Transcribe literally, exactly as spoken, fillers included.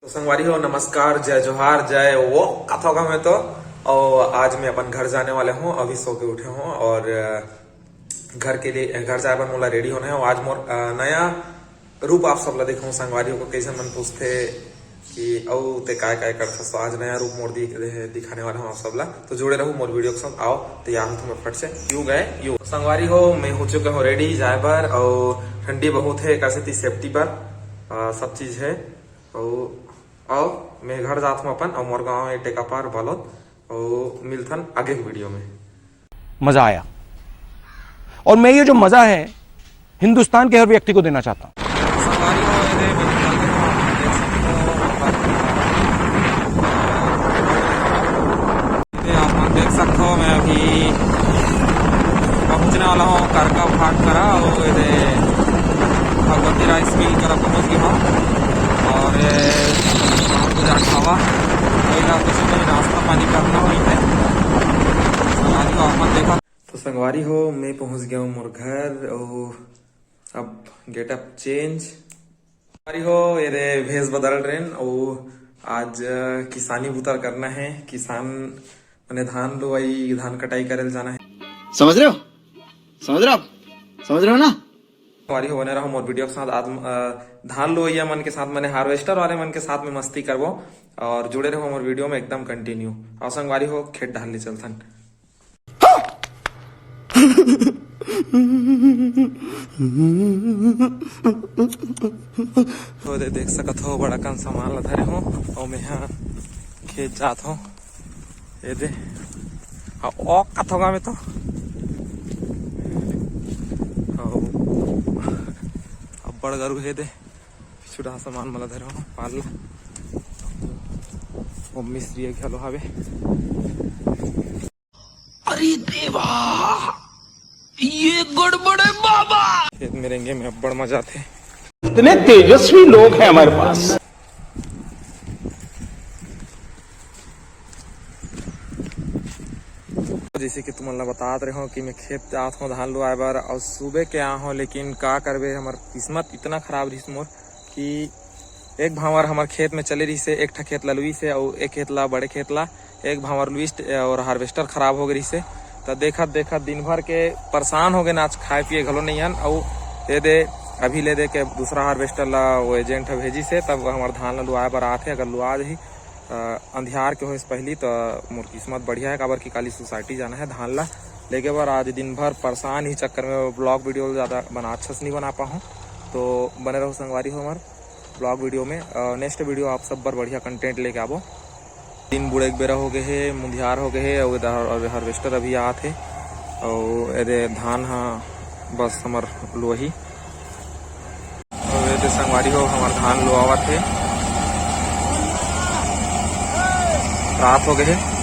तो संगवारी हो, नमस्कार, जय जोहार, जय वो कथोगा में तो। और आज मैं अपन घर जाने वाले हूँ, अभी सो के उठे हूँ और, अ, घर के लिए, घर जाए बर मोला रेडी होना है। और आज मोर, अ, नया रूप आप सब ला दिखाऊं संगवारी हो। कइसन मन पूछथे कि अउ ते काय काय करथस, तो आज नया रूप मोर दिख-, दिखाने वाला हूँ आप सब ला। तो जुड़े रहू मोर वीडियो के संग। आओ तैयार हो तुम्हें फट से, यू गए यू। संगवारी हो, मैं हो चुका हूँ रेडी जाए बर, और ठंडी बहुत है, एकर सेती सेफ्टी पर, अ, सब चीज है। और आओ, मैं घर जात हूँ अपन, और मोर गाँव है टेकापार बालोद, और मिलथन आगे के वीडियो में। मजा आया। और मैं ये जो मजा है, हिंदुस्तान के हर व्यक्ति को देना चाहता हूँ। संगवारी हो, ये दे, ये आप मन देख सकते हो, मैं अभी पहुंचने वाला हूँ करका घाट करा, और ये दे, भगवती राइस मिल करा पहुंच गया हूँ। और ये पूजा खावा, वही ना कुछ नहीं, नाश्ता पानी करना वहीं पे। संगवारी हो, आप मन देखा। तो संगवारी हो, मैं पहुंच गया हूँ मोर घर, और अब गेटअप चेंज। संगवारी हो, ये दे भेष बदल रेन, और आज, अ, किसानी बुता करना है। किसान मने धान लुवाई, धान कटाई करे ल जाना है। समझ रहे हो? समझ रहे हो आप? समझ रहे हो ना? संगवारी हो, बने रहो मोर वीडियो के साथ। आज, अ, धान लुवैया मन के साथ, मने हार्वेस्टर वाले मन के साथ में मस्ती करबो, और जुड़े रहो मोर वीडियो में एकदम कंटिन्यू। और संगवारी हो, खेत डाल ले चलथन। तो दे देख सकत हो, बड़ा कन सामान ला धरे हो, और मैं हा खेत जात हो। ये दे, आ, ओ कथोगा में तो, आओ, अब्बड़ गरु हे दे, पिछू डहा सामान मला धरे हो, पाल ला। ओ मिस्त्री घलो हावे। अरे देवा, ये गड़बड़ है बाबा। खेत में रेंगे में अब्बड़ मजा आथे। इतने तेजस्वी लोग हैं हमारे पास। जैसे कि तुमन ला बतात रहे हो कि मैं खेत जात हूँ धान लुआए बर, और सुबह के आ हूँ, लेकिन का करबे, हमर किस्मत इतना खराब रहिस मोर कि एक भांवर हमर खेत में चले रहिसे, एक ठा खेत ला लुइसे, अउ एक खेत ला, बड़े खेत ला, एक भांवर लुइस और हार्वेस्टर खराब हो गए रहिसे। त देखत देखत दिन भर के परेशान हो गए, आज खाए पिए घलो नहीं हन। अउ ये दे, अभी ले दे के दूसरा हार्वेस्टर ला वो एजेंट ह भेजिसे, तब हमर धान ला लुआए बर आथे। अगर लुआ जही, अ, अंधियार के होइस पहली, त मोर किस्मत बढ़िया है, काबर कि काली सोसाइटी जाना है धान ला लेके बर। आज दिन भर परेशान ही चक्कर में vlog वीडियो ज़्यादा बना, अच्छा से नहीं बना पाहूँ। तो बने रहो संगवारी हो हमर vlog वीडियो में। अ, next वीडियो आप सब बर बढ़िया content लेके आबो। दिन बुड़े के बेरा हो गए हे, मुंधियार हो गए हे, अउ एदे हार-, हार्वेस्टर अभी आत हे, अउ एदे धान हा बस हमर लुआही। अउ एदे संगवारी हो, हमर धान लुआवत हे, रात हो गए हे।